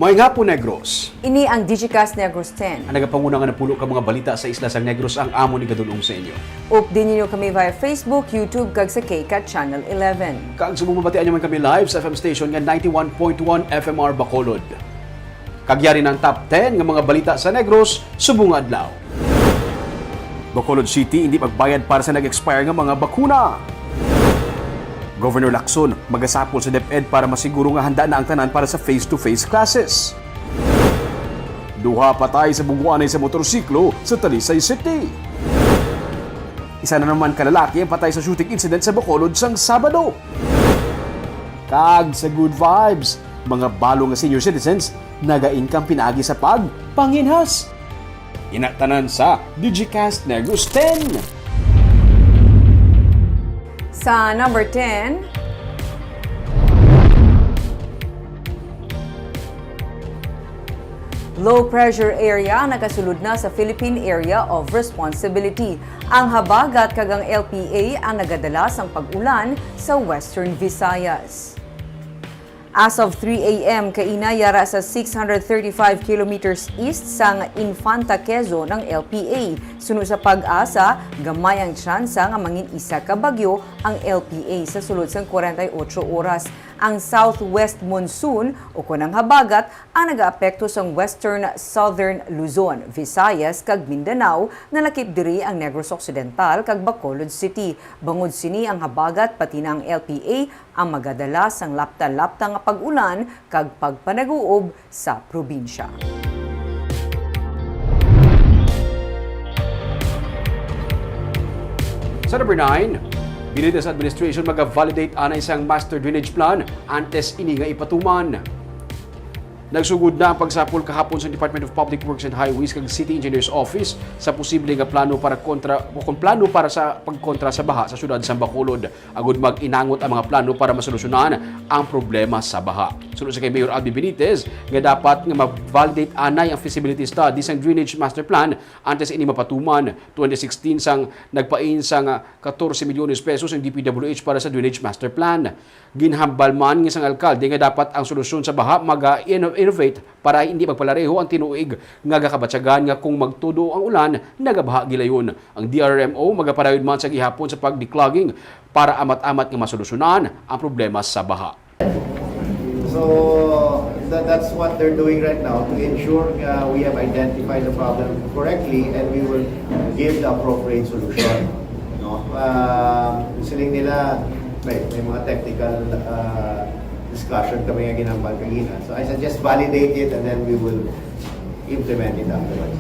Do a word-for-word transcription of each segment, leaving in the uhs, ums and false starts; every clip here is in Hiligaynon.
Maayong hapon, Negros. Ini ang Digicast Negros ten. Ang nagapanguna nga napulo ka mga balita sa isla sang Negros ang amon igadul-ong sa inyo. Updi ninyo kami via Facebook, YouTube, kag sa KCAT Channel eleven. Kag subong mabatian nyo man kami live sa F M station nga ninety-one point one F M R Bacolod. Kag yari na ang top ten nga mga balita sa Negros subong nga adlaw. Bacolod City, hindi magbayad para sa nag-expire nga mga bakuna. Governor Lacson, magasapol sa DepEd para masiguro nga handa na ang tanan para sa face-to-face classes. Duha patay sa bungguanay sa motorsiklo sa Talisay City. Isa na naman ka lalaki ang patay sa shooting incident sa Bacolod sang Sabado. Kag sa good vibes, mga balo nga senior citizens naga-income pinaagi sa pagpanginhas. Ina tanan sa Digicast Negros ten. Sa number ten, low pressure area nakasulod na sa Philippine Area of Responsibility. Ang habagat kag ang L P A ang nagadala sang pag-ulan sa Western Visayas. As of three a m kaina, yara sa six hundred thirty-five kilometers east sang Infanta Quezon ang L P A. Suno sa PAGASA, gamay ang tsansa nga mangin isa ka bagyo ang L P A sa sulod sang kwarenta y ocho oras. Ang southwest monsoon, o kon ang habagat, ang nagaapekto sang western, southern Luzon, Visayas, kag Mindanao, nalakip diri ang Negros Occidental kag Bacolod City. Bangod sini, ang habagat pati na ang L P A ang magadala sang lapta-lapta nga pag-ulan kag pagpanaguob sa probinsya. Sa number nine, Benitez administration maga-validate anay sang master drainage plan antes ini nga ipatuman. Nagsugod na ang pagsapol kahapon sa Department of Public Works and Highways kag City Engineer's Office sa posible nga plano para kontra o kon plano para sa pagkontra sa baha sa siyudad sa Bacolod. Agud mag-inangot ang mga plano para masolusyonan ang problema sa baha. Suno sa kay Mayor Albee Benitez nga dapat nga ma-validate anay ang feasibility study sang Drainage Master Plan antes ini mapatuman. Twenty sixteen sang nagpain sang katorse milyones pesos ang D P W H para sa Drainage Master Plan. Ginhambal man nga sang alkalde nga dapat ang solusyon sa baha maga-innovate para hindi magpalareho ang tinuig nga gakabatyagan nga kung magtudo ang ulan, nagabaha gilayon. Ang D R R M O magapadayon man sa gihapon sa pag-declogging para amat-amat nga masolusyonan ang problema sa baha. So that, that's what they're doing right now to ensure nga we have identified the problem correctly and we will give the appropriate solution. No? Uh, siling nila, may, may mga technical uh, discussion kami nga ginambal kanina. So I suggest validate it and then we will implement it afterwards.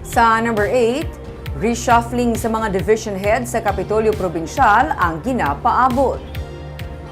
Sa number eight, reshuffling sa mga division head sa Kapitolyo Probinsyal ang ginapaabot.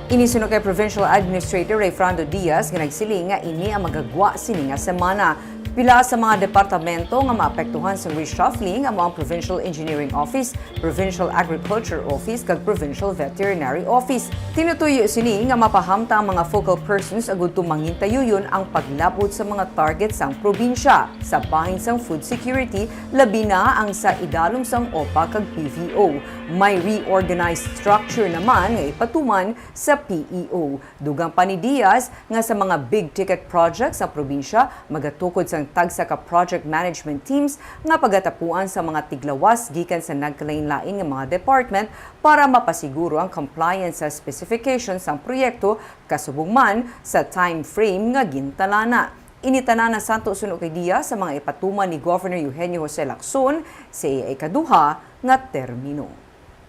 Ini suno kay Provincial Administrator Rayfrando Diaz nga nagsiling nga ini ang magagwa sini nga semana. Pila sa mga departamento nga maapektuhan sa reshuffling amo ang Provincial Engineering Office, Provincial Agriculture Office, kag Provincial Veterinary Office. Tinutuyo sini nga mapahamtang ang mga focal persons agud to mangintayuyon ang paglab-ot sa mga target sang probinsya sa bahin sang food security, labi na ang sa idalom sang OPA kag P V O. May reorganized structure naman nga ipatuman sa P E O. Dugang pa ni Diaz nga sa mga big-ticket projects sa probinsya, magatukod sang tagsa ka project management teams nga pagatapuan sa mga tiglawas gikan sa nagkalainlain nga mga department para mapasiguro ang compliance sa specifications sang proyekto kasubong man sa time frame nga gintalana. Ini tanan nasanto suno kay Diaz sa mga ipatuman ni Governor Eugenio Jose Lacson sa iya ikaduha nga termino.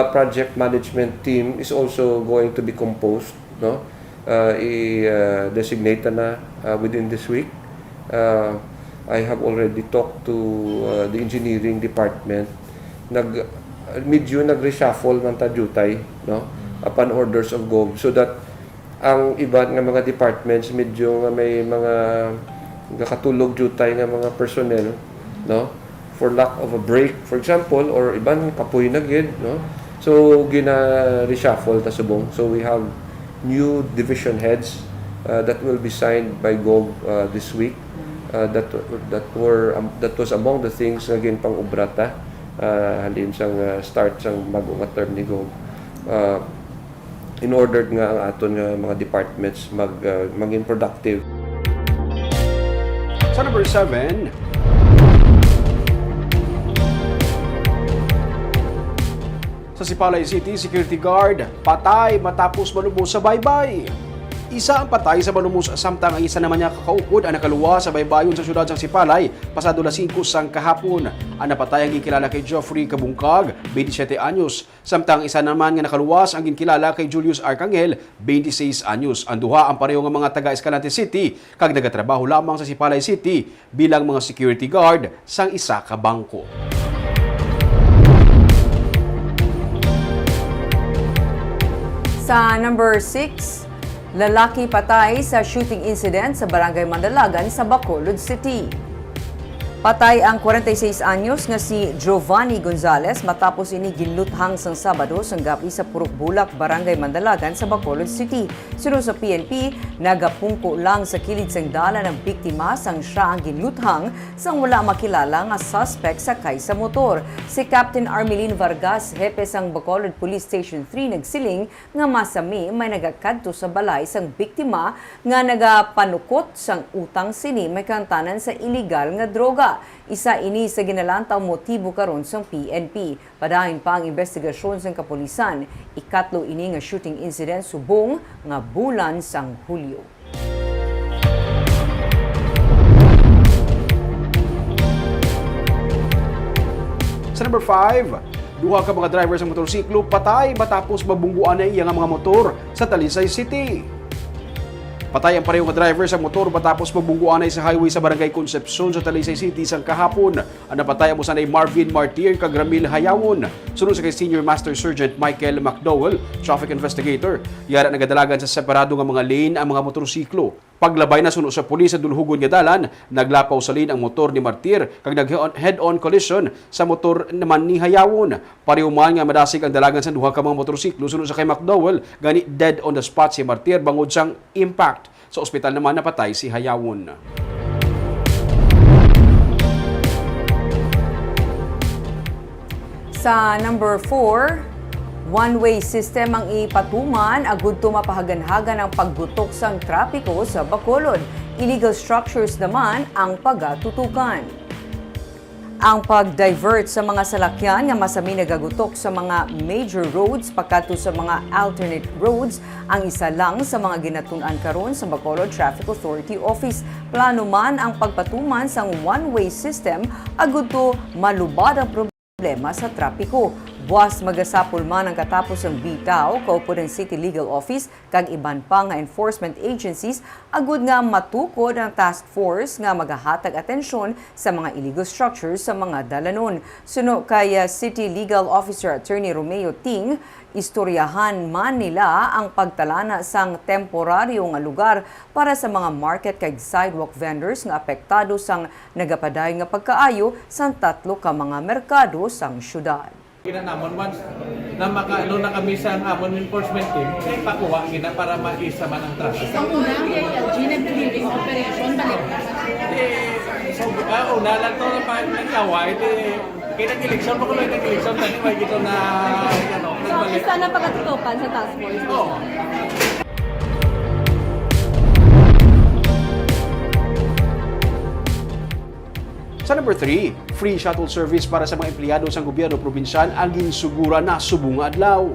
A project management team is also going to be composed, no? Uh, i-designate na uh, within this week. Uh, I have already talked to uh, the engineering department. Nag medyo nag-reshuffle man ta jutay, no? Upon orders of Gov, so that ang iban nga mga departments medyo nga may mga gakatulog jutay nga mga personnel, no? For lack of a break, for example, or iban kapoy na gid, no? So gina-reshuffle ta subong. So we have new division heads uh, that will be signed by Gov uh, this week. Uh, that that were um, that was among the things nga ginpang-ubra ta ah, halin sang, ah, start sang bago nga term ni Gov, ah, in order nga ang aton nga mga departments mag, ah, maging productive. Sa number seven, sa Sipalay City, security guard patay matapos malumos sa baybay. Isa ang patay sa malumos, samtang ang isa naman nga kakaupod ang nakaluwas sa baybayon sa siyudad sang Sipalay pasado las singko sang kahapon. Ang napatay ang ginkilala kay Geoffrey Kabungkag, twenty-seven anyos, samtang ang isa naman nga nakaluwas ang ginkilala kay Julius Arcangel, twenty-six anyos. Ang duha ang pareho nga mga taga Escalante City kag nagatrabaho lamang sa Sipalay City bilang mga security guard sang isa ka bangko. Sa number six, lalaki patay sa shooting incident sa Barangay Mandalagan sa Bacolod City. Patay ang forty-six anyos nga si Giovanni Gonzalez matapos ini ginluthang sang Sabado sang gab-i sa Purok Bulak, Barangay Mandalagan sa Bacolod City. Suno sa P N P, nagapungko lang sa kilid sang dalan ang biktima sang siya ang ginluthang sang wala makilala nga suspect sakay sa motor. Si Captain Armelin Vargas, hepe sang Bacolod Police Station three, nagsiling nga masami may nagakadto sa balay sang biktima nga nagapanukot sang utang sini may kaangtanan sa iligal nga droga. Isa ini sa ginalantaw motibo karon sang P N P. Padayon pa ang imbestigasyon sang kapulisan. Ikatlo ini nga shooting incident subong nga bulan sang Hulyo. Sa number five, duha ka mga driver sang motorsiklo patay matapos mabungguan na iya nga mga motor sa Talisay City. Patay ang pareho nga driver sang motor matapos mabungguan na sa highway sa Barangay Concepcion sa Talisay City sang kahapon. Ang napatay amo sanay Marvin Martir kag Ramil Hayawon. Suno sa kay Senior Master Sergeant Michael McDowell, traffic investigator, yara nagadalagan sa separado nga mga lane ang mga motorsiklo. Paglabay na suno sa pulis sa dulhugon nga dalan, naglapaw sa lane ang motor ni Martir kag nag-head-on collision sa motor naman ni Hayawon. Pareho man nga madasig ang dalagan sa duha ka mga motorsiklo suno sa kay McDowell, gani dead on the spot si Martir bangod sang impact. Sa ospital naman napatay si Hayawon. Sa number four, one-way system ang ipatuman agud to mapahaganhagan ang paggutok sang trapiko sa Bacolod. Illegal structures naman ang pagatutukan. Ang pag-divert sa mga salakyan nga masami nagagutok sa mga major roads pakadto sa mga alternate roads ang isa lang sa mga ginatun-an karon sa Bacolod Traffic Authority Office. Plano man ang pagpatuman sang one-way system agud to malubad ang problema sa trapiko. Buas magasapol man ang katapos sang bitaw, kaupod ang City Legal Office kag iban pa nga enforcement agencies agud nga matukod ang task force nga magahatag atensyon sa mga illegal structures sa mga dalanon. Suno kay, uh, City Legal Officer Attorney Romeo Ting, istoryahan man nila ang pagtalana sang temporaryo nga lugar para sa mga market kag sidewalk vendors nga apektado sang nagapadayon nga pagkaayo sang tatlo ka mga merkado sang syudad. Ginanamon, once na makaano na kami sa amon enforcement team, kay pakuha gina para maisa man ang traffic. Sa una, ang P I L G nag-clearing operation, balik. Eh, so, ah, una lang to, pag nagkaway, di, kay nag-eleksyon, pa ko lang nag-eleksyon, tani, may gito na, ano, so, nagbalik. Isa na pagkatutukan sa task force? Oo. Sa number three, free shuttle service para sa mga empleyado sang gobyerno probinsyal ang ginsugura na subong nga adlaw.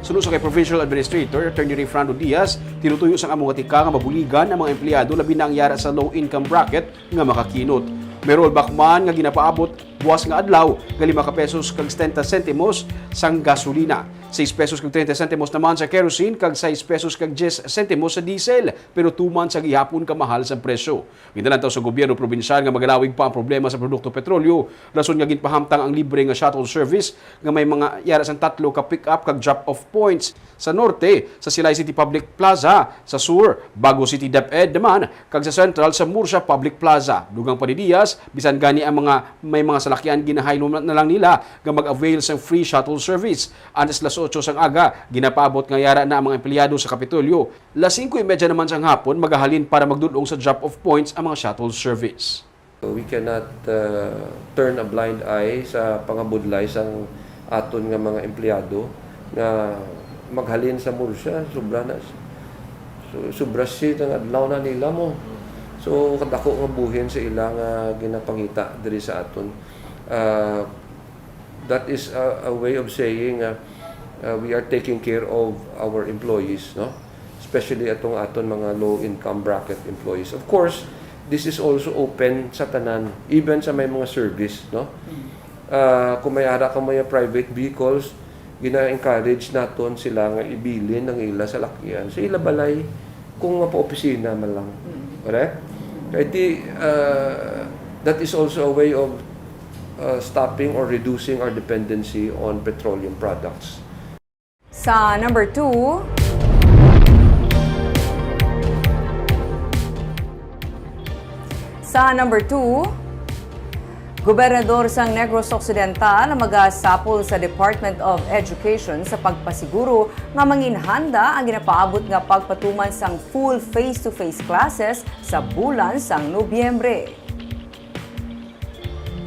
Suno sa kay Provincial Administrator Attorney Rayfrando Diaz, tinutuyo sang amo nga tika nga mabuligan ang mga empleyado, labi na ang yara sa low income bracket nga makakinot. May rollback man nga ginapaabot buas nga adlaw nga lima ka pesos kag setenta sentimos sang gasolina, sais pesos kag treinta sentimos naman sa kerosene, kag sais pesos kag diyes sentimos sa diesel, pero tuman sa gihapon ka mahal sang presyo. Gindalantaw sa gobyerno probinsyal nga magalawig pa ang problema sa produkto petrolyo, rason nga ginpahamtang ang libre nga shuttle service nga may mga yara sang tatlo ka pick-up kag drop-off points. Sa norte, sa Silay City Public Plaza, sa sur, Bago City DepEd naman, kag sa sentral, sa Murcia Public Plaza. Dugang pa ni Diaz, bisan gani ang mga may mga salakyan, ginahaylo na lang nila nga mag-avail sang free shuttle service. Antes las otso sang aga, ginapaabot nga yara na ang mga empleyado sa Kapitolyo. Las singko y media naman sang hapon, magahalin para magdul-ong sa drop-off points ang mga shuttle service. We cannot, uh, turn a blind eye sa pangabudlay sang aton nga mga empleyado nga maghalin sa mursa, sobra na, so, sobra si ang adlaw na nila mo. So, kadako nga buhin sa ila nga ginapangita diri sa aton. Uh, that is a, a way of saying, uh, uh, we are taking care of our employees, no? Especially atong aton mga low income bracket employees. Of course, this is also open sa tanan, even sa may mga service, no? Ah, kung may ara ka mga private vehicles, gina-encourage naton sila nga ibilin ang ila salakyan sa ila balay kung nga pa-opisina man lang. Correct? Kay di, ah, that is also a way of, ah, stopping or reducing our dependency on petroleum products. Sa number two, sa number two, Gobernador sang Negros Occidental magasapol sa Department of Education sa pagpasiguro nga manginhanda ang ginapaabot nga pagpatuman sang full face-to-face classes sa bulan sang Nobyembre.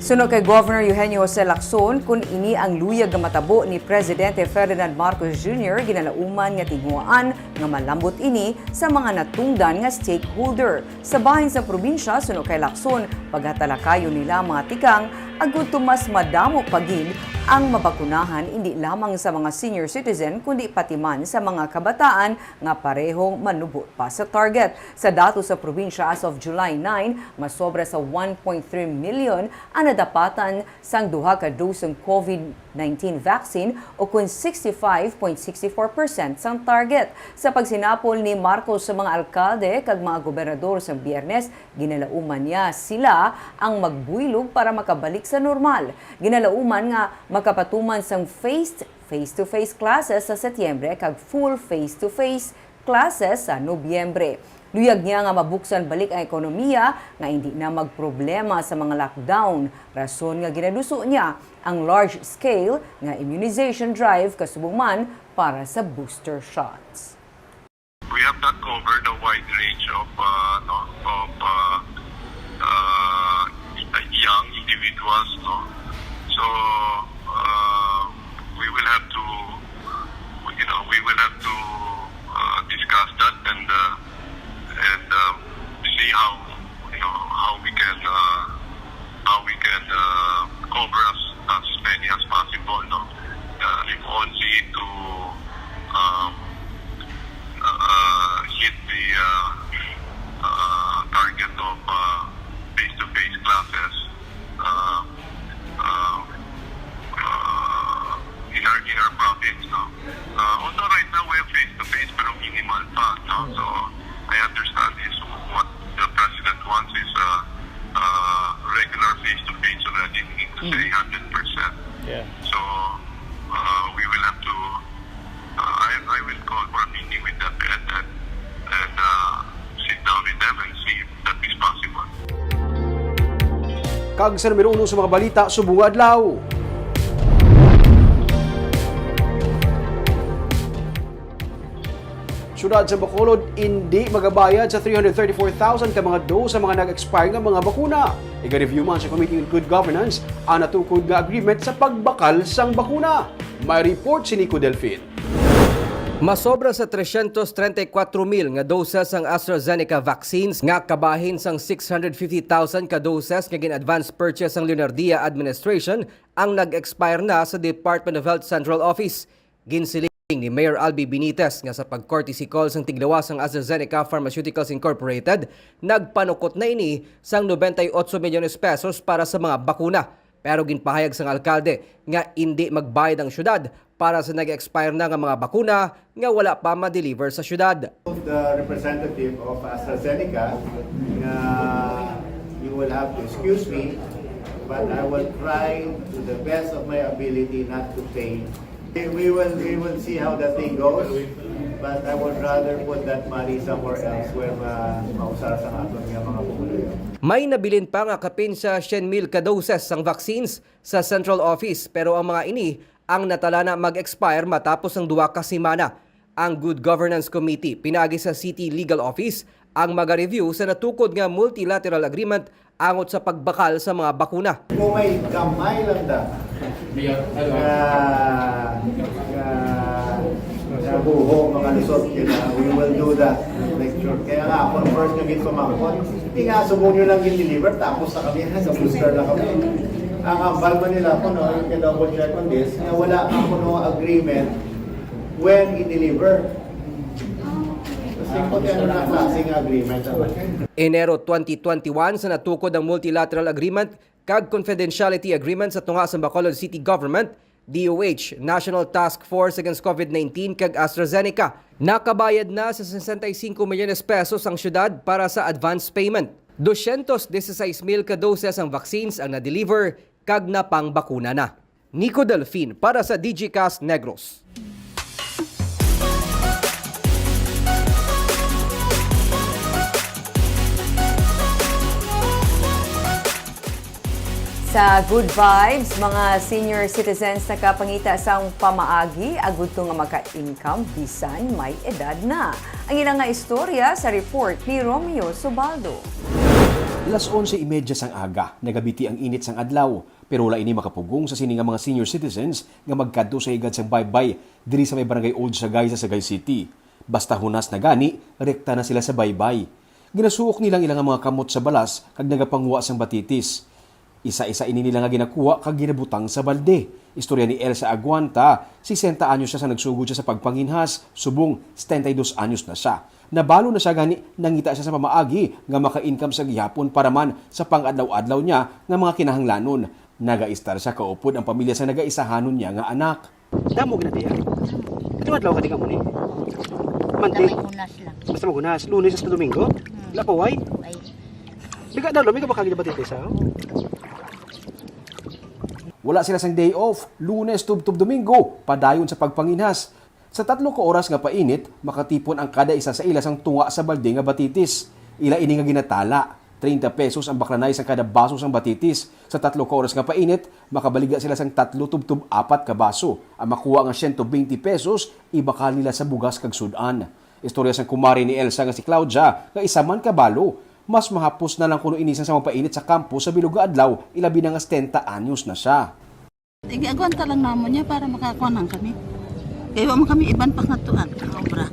Suno kay Governor Eugenio Jose Lacson, kun ini ang luyag nga matabo ni Presidente Ferdinand Marcos Junior, ginalauman nga tinguhaan nga malambot ini sa mga natungdan nga stakeholder. Sa bahin sang probinsya, suno kay Lacson, pagatalakayon nila ang mga tikang agud to mas madamo pa gid ang mabakunahan, indi lamang sa mga senior citizen kundi pati man sa mga kabataan nga parehong manubo pa sa target. Sa datos sa probinsya, as of July nine, masobra sa one point three million ang nadapatan sang duha ka dose sang COVID nineteen vaccine, o kun sixty-five point six four percent sang target. Sa pagsinapol ni Marcos sa mga alkalde kag mga gobernador sa Biyernes, ginalauman niya sila ang magbuylog para makabalik sa normal. Ginalauman nga makapatuman sang face, face-to-face classes sa Setyembre kag full face-to-face classes sa Nobyembre. Luyag niya nga mabuksan balik ang ekonomiya nga indi na magproblema sa mga lockdown, rason nga ginaduso niya ang large-scale nga immunization drive kasubong man para sa booster shots. We have not covered a wide range of, uh, no, of, uh, uh, young individuals, no. So, uh, we will have to, you know, we will have to, uh, discuss that and, uh, and, uh, see how, you know, how we can, uh, how we can, uh, cover as, as many as possible, no. Uh, if only to, um, uh, hit the, uh, uh, target of, uh, face-to-face classes, uh, uh, uh, in our, in our province, no. Uh, although right now we have face-to-face, pero minimal pa, no. So, I understand is what the president wants is, uh, uh, regular face-to-face already, meaning to say hundred percent. Yeah. So, uh, we will have to, uh, I, I will call for a meeting with the Fed and, and, uh, sit down with them and see if that is possible. Kag sa numero uno sa mga balita subong nga adlaw. Siyudad sa Bacolod, indi magabayad sa three hundred thirty-four thousand ka mga dose sa mga nag-expire nga mga bakuna. Iga-review man sa Committee on Good Governance ang natukod nga agreement sa pagbakal sang bakuna. May report si Nico Delfin. Masobra sa tresyentos trenta y kuatro mil nga doses ang AstraZeneca vaccines nga kabahin sang six hundred fifty thousand ka doses nga gin-advance purchase sang Leonardia administration ang nag-expire na sa Department of Health Central Office. Ginsiling ni Mayor Albi Benitez nga sa pag-courtesy call sang tiglawas sang AstraZeneca Pharmaceuticals Incorporated, nagpanukot na ini sang noventa y ocho milyones pesos para sa mga bakuna. Pero ginpahayag sang alkalde nga indi magbayad ang syudad para sa nag-expire na nga mga bakuna nga wala pa ma-deliver sa syudad. The representative of AstraZeneca, nga you will have to excuse me, but I will try to the best of my ability not to pay. We will, we will see how that thing goes, but I would rather put that money somewhere else where ma mausar sa aton nga mga populasyon. May nabilin pa nga kapin sa syen mil ka doses sang vaccines sa central office, pero ang mga ini ang natala na mag-expire matapos ang duha ka semana. Ang Good Governance Committee pinaagi sa City Legal Office ang maga-review sa natukod nga multilateral agreement angot sa pagbakal sa mga bakuna. Kung may gamay lang da nga, nga, nga buho makalusot, yun na, we will do that lecture. Kaya nga, ako, first nga gipamangkot, hindi nga, subong nyo lang gin-deliver, tapos na kami, ha, sa booster na kami. Ang ambal man nila po, no, you can double check on this, nga wala nga po, no, agreement when i-deliver. Kasi kung ano na klaseng agreement naman. Enero twenty twenty-one sa natukod ang multilateral agreement kag confidentiality agreement sa tunga sa Bacolod City Government, D O H, National Task Force Against COVID nineteen kag AstraZeneca. Nakabayad na sa sesenta y cinco milyones pesos ang syudad para sa advance payment. Dosyentos dieciséis mil ka doses ang vaccines ang na-deliver kag napangbakuna na. Nico Delfin para sa Digicast Negros. Sa Good Vibes, mga senior citizens nakapangita sang pamaagi agud to nga maka-income bisan may edad na. Ang ilang nga istorya sa report ni Romeo Subaldo. Las onse y media sang aga, nagabiti ang init sang adlaw, pero wala ini makapugong sa sini nga mga senior citizens nga magkadto sa higad sang baybay diri sa may Barangay Old Sagay sa Sagay City. Basta hunas na gani, rekta na sila sa baybay. Ginasuok nila ang ilang mga kamot sa balas kag nagapanguha sang batitis. Isa-isa ini nila nga ginakuha kag ginabutang sa balde. Istorya ni Elsa Aguanta, sesenta anyos siya sa nagsugod siya sa pagpanginhas, subong setenta y dos anyos na siya. Nabalo na siya gani nangita siya sa pamaagi nga maka-income sa gihapon para man sa pang-adlaw-adlaw niya nga mga kinahanglanon. Nagaistar siya kaupod ang pamilya sa nagaisahanon niya nga anak. Damo gina diya. Kadto adlaw ka di ka muni. Monday. Basta may hunas lang. Basta maghunas. Lunes hasta Domingo. Hmm. Lapaway. Ay. Biga daw, may kabakal gina batiti sa. Wala sila sang day off. Lunes tubtob Domingo, padayon sa pagpanginhas. Sa tatlo ka oras nga painit, makatipon ang kada isa sa ila sang tunga sa balde nga batitis. Ila ini nga ginatala. Treinta pesos ang baklanay sang kada baso sang batitis. Sa tatlo ka oras nga painit, makabaligya sila sang tatlo tubtob apat ka baso. Ang makuha nga siyento bente pesos, ibakal nila sa bugas kag sud-an. Istorya sang kumare ni Elsa nga si Claudia, nga isa man ka balo. Mas mahapos na lang kuno ini sang sa magpainit sa kampo sa bilog nga adlaw, ilabi na nga setenta anyos na siya. Igiagwanta lang namon niya para makakuan lang kami. Kay wa man kami iban pa nga tuan, obra.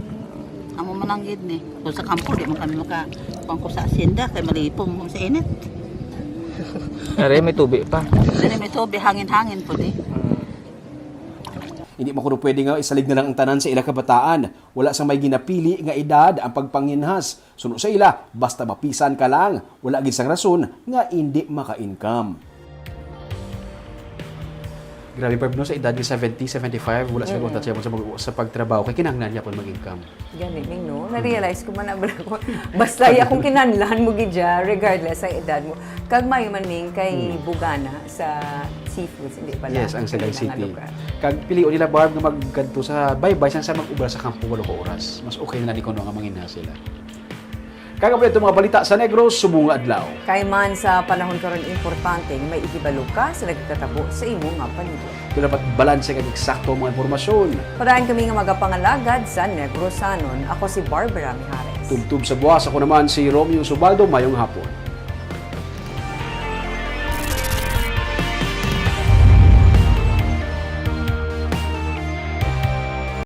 Amo man lang gid ni. Kung sa kampo, di man kami maka-, kuan ko sa asyenda, kay malipong mo sa init. Are, may tubi pa. Dili may tubi, hangin-hangin po di. Hindi man kuno pwede nga isalig na lang ang tanan sa ila kabataan. Wala sa may ginapili nga edad ang pagpanginhas. Suno sa ila, basta mapisan ka lang, wala gid sang rason nga indi maka-income. Grabe, Barb, no? Sa edad ni seventy, seventy-five, wala sila Mm-mm. kontak sa, sa, sa pagtrabaho. Kay kinahanglan niya pon mag-income. Gani, ning, no? Na-realize ko man na, bro, basta ya kung kinahanglan mo gid ya, regardless sa edad mo. Kag mayo man, Ming, kay Hmm. bugana sa seafoods, hindi pala? Yes, ang Sagay Kailangan City. lugar. Kag pilion nila, Barb, nga magkadto sa baybay, sang sa mag-ubra sa kampo walo ka oras. Mas okay na ni kuno nga manginha sila. Kag amo ito mga balita sa Negros subong nga adlaw. Kay man sa panahon karon, importante nga may ikibalo ka sa nagakatabo sa imo nga palibot. Kung dapat balanse kag eksakto ang mga impormasyon. Padayon kami nga magapangalagad sa Negrosanon. Ako si Barbara Mijares. Tubtob sa buwas, ako naman si Romeo Subaldo. Mayong hapon.